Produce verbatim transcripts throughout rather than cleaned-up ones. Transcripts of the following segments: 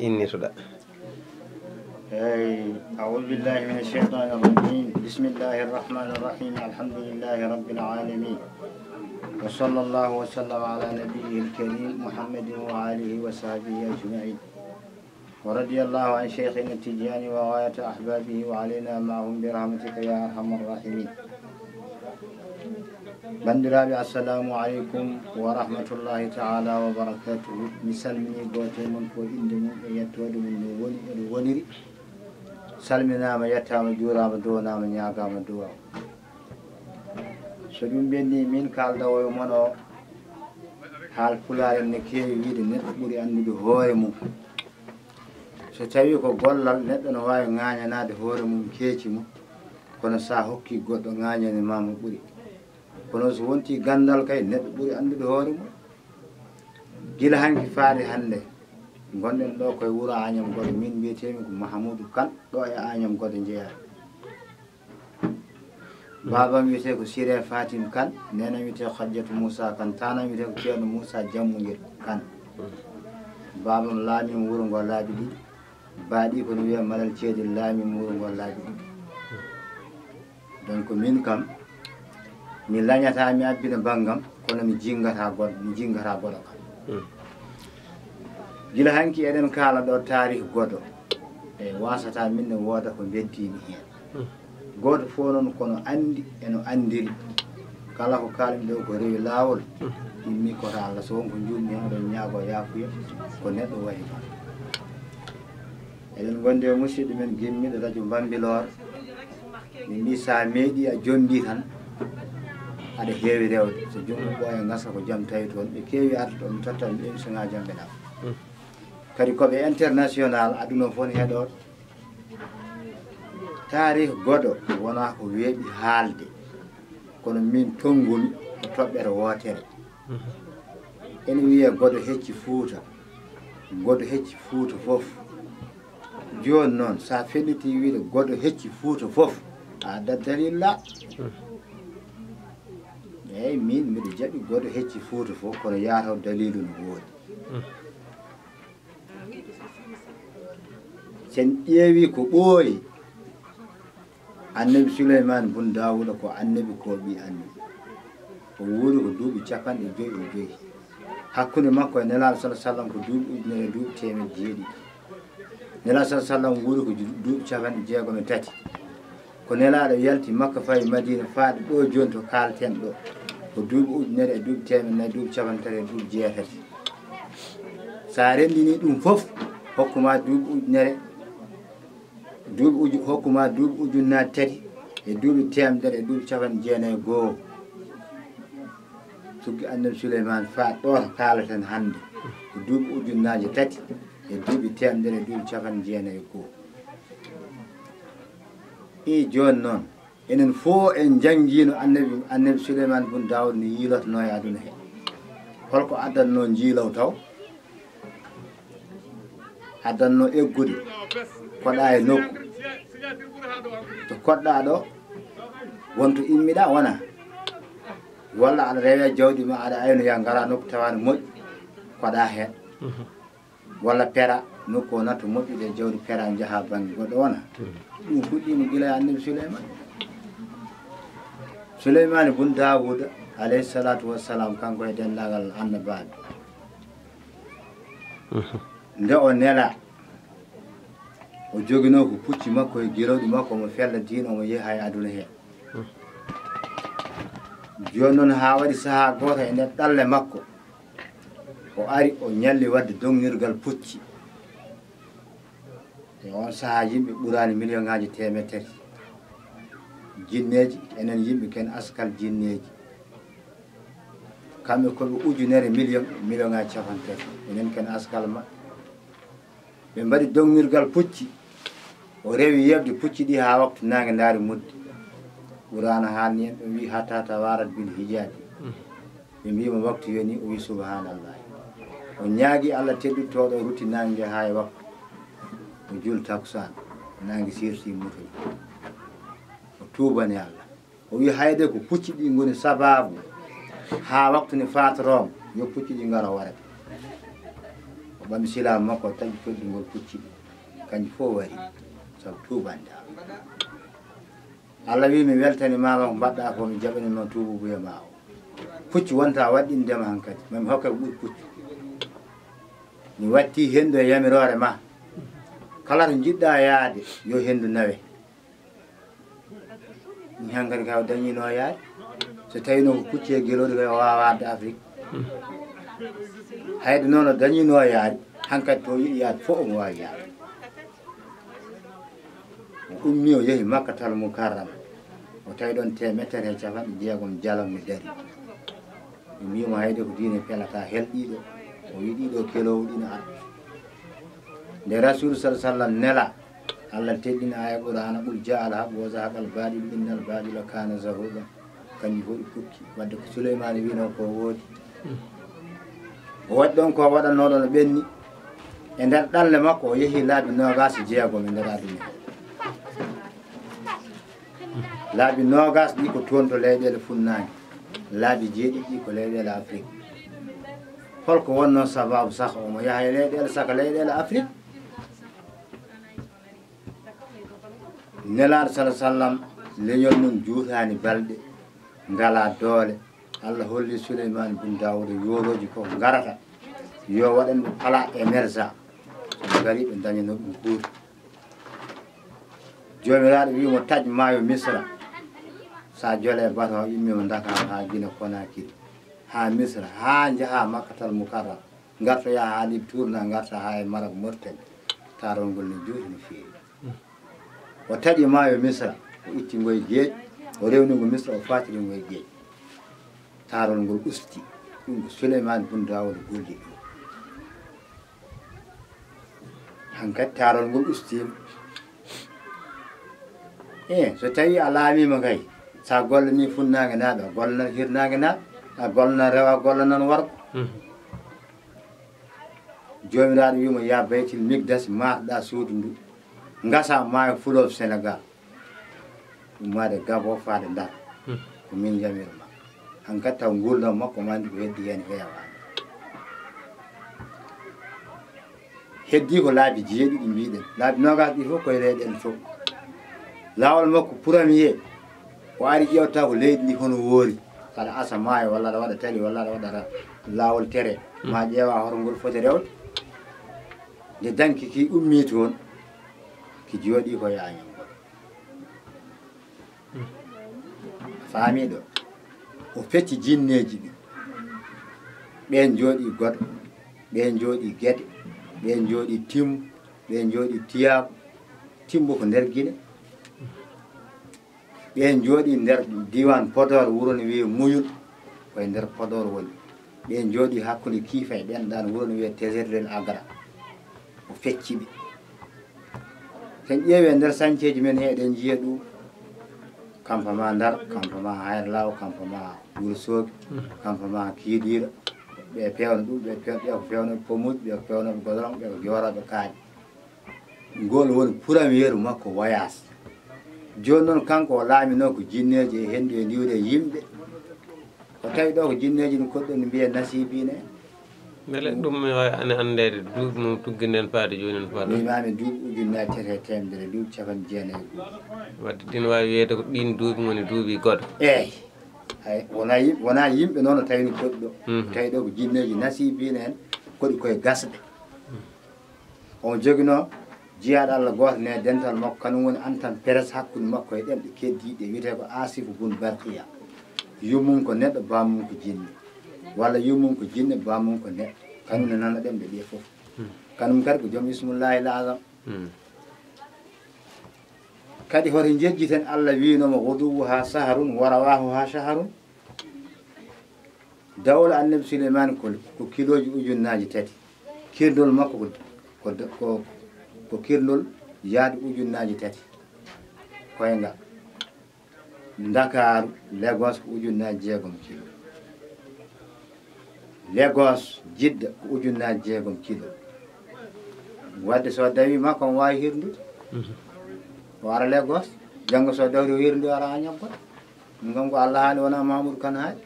innitoɗaa. Eey, أعوذ بالله من الشيطان الرجيم. بسم الله الرحمن الرحيم. الحمد لله رب العالمين. وصلى الله وسلم على نبيه الكريم محمد وآله وصحبه أجمعين. ورضي الله عن شيخنا التجاني وغاية أحبابه وعلينا معهم برحمتك يا أرحم الراحمين. Banndiraaɓe, assalamu aleykum wa rahmatullahi taala wa barakatuhu. Mi salmini gooto e mon ko innde mum e yettoode mum no woni e no woniri. Salminaama, yettaama, juuraama, duwanaama, ñaagaama duwaaw. So ɗum ɓenni, min kaalda o e mon o, haal pulaar en ne keewi wiyde neɗɗo ɓuri anndude hoore mum. So tawii ko gollal, neɗɗo no waawi ŋaañanaade hoore mum keeci mum, kono so a hokkii goɗɗo, ŋaañani ma mo ɓuri. Kono so wontii ganndal kay, neɗɗo ɓuri anndude hoore mum. Gila hanki faade hannde, ngonɗen ɗo koye wuro Añam Godo, min mbiyeteemi ko Mahamuudu Kan, ɗo e Añam Godo njeyaa. Baabam wiyetee ko Siree Fatim Kan, neenam wiyetee Hajjatu Muusa Kan, taanam wiyetee ko Ceerno Muusa Jammugel Kan. Baabam laamiima wuro ngo laabi ɗiɗi, baaɗi ko no wiyee Malal Ceedi laamiima wuro ngo laabi ɗiɗi. Donc min kam, mi lañataa, mi abbina banngam, kono mi jinngataa goɗ-, mi jinngataa goɗo kam. Gila hanki eɗen kaala ɗo taarih Godo, e wasataa min ne wooda ko mbeddiimi heen. Gooto fof noon ko no anndi e no anndiri. Kala ko kaalmi ɗo ko rewi laawol, immi ko to Allah. So won ko njuummi heen, oɗon ñaagoo yaafuya, ko neɗɗo wayi noon. Eɗen ngondi e musidɗo men gimmiɗo radio Bambilor. Min mbi sa meeɗi a jombi tan, aɗa heewi rewde. So junngo ɓooya ngasa ko jam tawi toon. Ɓe keewi arde ɗo, mi totta ɓe émission ŋaaji am ɓe nafa. Kadi ko ɓe international, aduna o fof ne heɗoo. Taarih Godo wonaa ko weeɓi haalde, kono min tonngumi ko toɓɓere wootere. Ene wiyee Godo hecci Fuuta, Godo hecci Fuuta fof. Jooni noon, so a felliti wiyde Godo hecci Fuuta fof, a addat daliilu laaɓɗo. Eeyi, min mbiɗa jaɓi Godo hecci Fuuta fof, kono yaataw daliilu no woodi. Sen ƴeewi ko ɓooyi, Annabi Suleymaan bun Daawuda ko annabi, ko ɓii annabi. O wuuri ko duuɓi capanɗe joyi e joyi. Hakkunde makko e Nelaaɗo sallallaahu alayhi wa sallam ko duuɓi ujunere e duuɓi teemedde jeeɗiɗi. Nelaaɗo sallallaahu alayhi wa sallam wuuri ko ju-, duuɓi capanɗe jeegom e tati. Ko Nelaaɗo yalti Makka fawi Madiina faade ɗo jooni to kaalten ɗo, ko duuɓi ujunere e duuɓi teemedde nayi, duuɓi capanɗe tati e duuɓi jeetati. So a renndinii ɗum fof, hokku ma duuɓi ujunere, duuɓi uju-, hokku ma duuɓi ujunnaaji tati e duuɓi teemedere e duuɓi capanɗe jeenayi e goo. Sukki Annabi Suleymaan faa ɗo to kaaleten hannde, ko duuɓi ujunnaaji tati e duuɓi teemedere e duuɓi capanɗe jeenayi e goo. Ii, jooni noon, enen fof en njanngiino Annabi, Annabi Suleymaan bun Daawuda no yiilotonoo e aduna he. Holko addannoo njiilow taw? Addannoo eggude, koɗa e nokku. To koɗɗaa ɗo, won to immiɗaa, wona? Walla aɗa rewa jawdi ma, aɗa aynoya, ngara nokku tawa no moƴƴi, koɗa heen. Walla pera, nokku o natto moƴƴude e jawdi pera, njaha bannge goɗɗo, wona? Ɗum fuɗɗiima gila e Annabi Suleymaan. Suleymaani bun Daawuda, alayhi salaatu wassalaam, kanko e denndaangal annabaaɓe. Nde o nelaa, o joginoo ko pucci makko e gelooɗi makko, omo fella diina, omo yeha e aduna he. Jooni noon, haa waɗi sahaa gooto e nder ɗalle makko, o ari, o ñalli waɗde dognirgal pucci. E oon sahaa, yimɓe ɓuraani miliyoŋaaji teemedde tati. Jinneeji, enen yimɓe ken askal jinneeji. Kamɓe ko ɓe ujunere miliyoŋ, miliyoŋaaji capanɗe tati. Enen ken askal maɓɓe. Ɓe mbaɗi dognirgal pucci. O rewi yeɓde pucci ɗi haa waktu naange ndaari mudde. Quraana haalni en, ɗum wi'i, "Hatta tawaarat bil hijaabi." Ɓe mbi'i mo waktu yoni, o wi'i, "Subhaanallaahi." O ñaagi Allah teddutooɗo, o rutti naange haa e waktu. O juuli takusaan, naange sirti, mutoyi. O tuubani Allah. O wi'i, "Hayde ko pucci ɗi ngoni sabaabu haa waktu ne faatoroom, yo pucci ɗi ngara wara." Mami silaamu makko taƴi toɗɗungol pucci ɗi, kanji fof wari sabu tuubande am. Allah wi mi weltani mama ko mbaɗɗa ko, mi jaɓani ma tuubu buya ma o. Puccu wonta waɗɗindema hankadi, mami hokke ko ɓuri puccu. Mi watti hendu e yamiroore ma. Kala to jiɗɗa yaade, yo hendu nawe. Ni hankadi kay o dañino yaade. So tawino ko pucci e gelooɗi kay o wawa arde Afrique. Hayde noon o dañino yaade, hankadi to yiɗi yaade fof omo wawi yaade. O ummi o yehi Makkatal Mukarrama. O tawi ɗon temettere e capanɗe jeegom jalo mi dari. Mi wiimo hayde ko diine pelata helɗiɗo. O wiɗi ɗo keloowo ɗino arde. Nde Rasul sal sallam nela, Allah teddina aya Qur'ana, "Qul jaa al haq wa zahaqa al batil inna al batila kana zahuqa." Kanjum fof ɗi pukki. Wadde ko Suleymaani wino ko woodi. O waɗi ɗon ko waɗannoɗo no ɓenni. E nder ɗanle makko o yehi laabi noogaas e jeegom e nder aduna. Laabi noogaas ɗi ko toon to leyɗeele funnaange. Laabi jeeɗiɗi ɗi ko leyɗeele Afrik. Holko wonno sababu saka omo yaha e leyɗeele saka leyɗeele Afrik? Nelaaɗo sala sallam leñol mum juutaani balɗe, ngalaa doole. Allah holli Suleymaani bun Daawuda yoolooji ko ngarata. Yo waɗan ɓe pala e mersa. So ɓe ngari ɓe ndañano ɗum kuutu. Joomiraaɗo wii mo, "Taƴ maayo Misra." Sa jole bato o immi mo Ndakaaru haa Gine Konakiri, haa Misra, haa njaha Makkatal Mukarram. Ngartoya haa Lib tourna, ngarta haa e Maroc, Mauritanie. Taarol ngol no juuti no feewi. O taƴi maayo Misra, o itti ngoye geej, o rewni ngo Misra, o faatiri ngoye geej. Taarol ngol usti. Ɗum ko Suleymaani bun Daawuda golli ɗum. Hankadi taarol ngol ustiima. E so tawi a laamiima kay, sa gollani funnaange naaɓe, a gollanan hirnaange naaɓe, a gollanan rewo, a gollanan worgo. Joomiraaɗo wii mo, "Ya Baytil Mikdas, maarɗa suudu ndu, ngasa maayo fleuve Sénégal, ummaade Gabon faade Ndar, ko min yamir ma." Hankadi taw nguurndam makko ma ndi ko heddi heen heewaani. Heddi ko laabi jeeɗiɗi mbiɗen. Laabi noogaas ɗi fof koye leyɗeele fof. Laawol makko premier, o ari ƴeewta ko leydi ndi hono woori. Aɗa asa maayo, walla aɗa waɗa tali, walla aɗa waɗa ra-, laawol tere. Ma ƴeewa hoto ngol foti rewde. Nde danki ki ummi toon, ki jooɗi ko yaañangol. Faami ɗo? O fecci jinneeji ɗi. Ɓeen njooɗi Godo, ɓeen njooɗi Gede, ɓeen njooɗi Timbo, ɓeen njooɗi Tiyaabu. Timbo ko nder Gine. Ɓeen njooɗi nder diiwaan Podor, wuro no wiyee Muyul, ko e nder Podor woni. Ɓeen njooɗi hakkunde Kiifa e Ɗenɗaan, wuro no wiyee Taisir del Agra. O fecci ɓe. Sen ƴeewi e nder sañceeji men he, eɗen njiya ɗum. Campement Ndar, campement Haayre Laaw, campement Wuro Soogi, campement Kiidiira. Ɓe peewno ɗum, ɓe peew-, ɓe ko peewno Pomuuji, ɓe ko peewno Godorong, ɓe ko joorooɓe kaaƴe. Ngol woni première makko voyage. Jooni noon kanko o laaminoo ko jinneeji e henndu e ndiwde e yimɓe. Ko tawi ɗo ko jinneeji no koɗɗo no mbiya nasibiina en. Mbele ɗum mi wawi ane anndeede duuɓi mum tugginden faade jooni no faade? Miimaami duuɓi ujunnaaji tati e teemedere, duuɓi capanɗe jeenayi e go'o. Wadde ɗin wawi wiyeede ko ɗin duuɓi ngoni duuɓi Godo? Eey. Hay, wona yim-, wona yimɓe noon o tawi no koɗi ɗo. Mhm. Tawi ɗo ko jinneeji nasibiina en, koɗi koye gasɗe. Omo joginoo jiyaaɗo Allah gooto ne dental makko, kanum woni antan peres hakkunde makko e ɗemɗe keddiiɗe, wiyetee ko Asifu bun Barkiya. Yummum ko neɗɗo, bammum ko jinne. Walla yummum ko jinne, bammum ko neɗɗo. Kanum ne nana ɗemɗe ɗe fof. Hmm. Kanum kadi ko joom Ismullahi l-Azam. Hmm. Kadi hoto njejjiten Allah wiinoma, "Guduwwuha saharun wa rawahuha shaharun." Dawla Annabi Suleymaani ko, ko kilooji ujunnaaji tati. Kirndol makko ko, ko, ko, ko kirndol yaadu ujunnaaji tati. Koyngal. Ndakaaru, Lagos ko ujunnaaji jeegom kilo. Lagos, Jidda ko ujunnaaji jeegom kilo. Wadde so dawi makko on waawi hirndude. Mhm. O ara Lagos, janngo so dawri o hirndu o ara haa ñaggol. Ɗum kam ko Allah haali, wonaa Mamoudou Kane haali.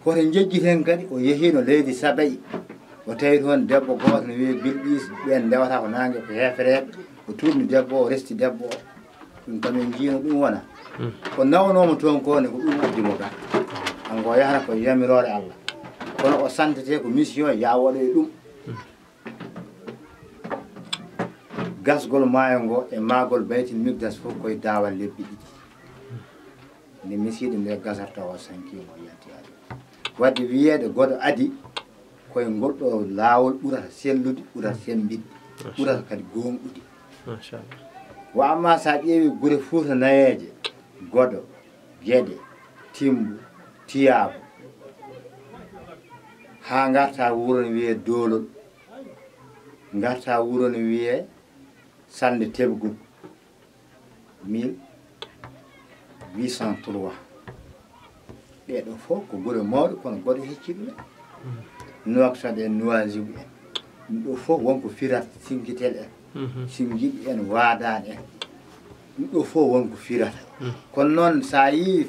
Koto njejjiten kadi, o yehiino leydi Saba'i. O tawi toon debbo gooto no wiyee Bilqiis, ɓeen ndewata ko naange, ko heefereeɓe. O tuubni debbo o, resti debbo o. Ɗum kam en njiino ɗum wona. Ko nawnooma toon ko ne, ko ɗum addi mo ga. Hanko o yahata ko yamiroore Allah. Kono o santete ko mission, yaa waɗoye ɗum. Gasgol maayo ngo e maagol Baytil Miqdas fof koye daawal lebbi ɗiɗi. Nde misiiɗo nde gasarta o sankiima, o yalti ari. Wadde wiyeede godo adi, koye ngol ɗo laawol ɓurata sellude, ɓurata semmbiɗde, ɓurata kadi gooŋɗude. Machallah. Wa amma so a ƴeewi gure Fuuta nayeeje, Godo, Geɗe, Timbo, Tiyaabu, haa ngarta wuro no wiyee Doolol, ngarta wuro no wiyee Sannde Tebgol, mille huit cent trois. Ɗee ɗoo fof ko gure mawɗe, kono Godo hecci ɗum en. Nouakchott en, Nouadhibou en. Ɗum ɗoo fof won ko firata, Sinkitel en, Singiɗi en, Waadaan en. Ɗum ɗoo fof won ko firata. Kono noon, so a yii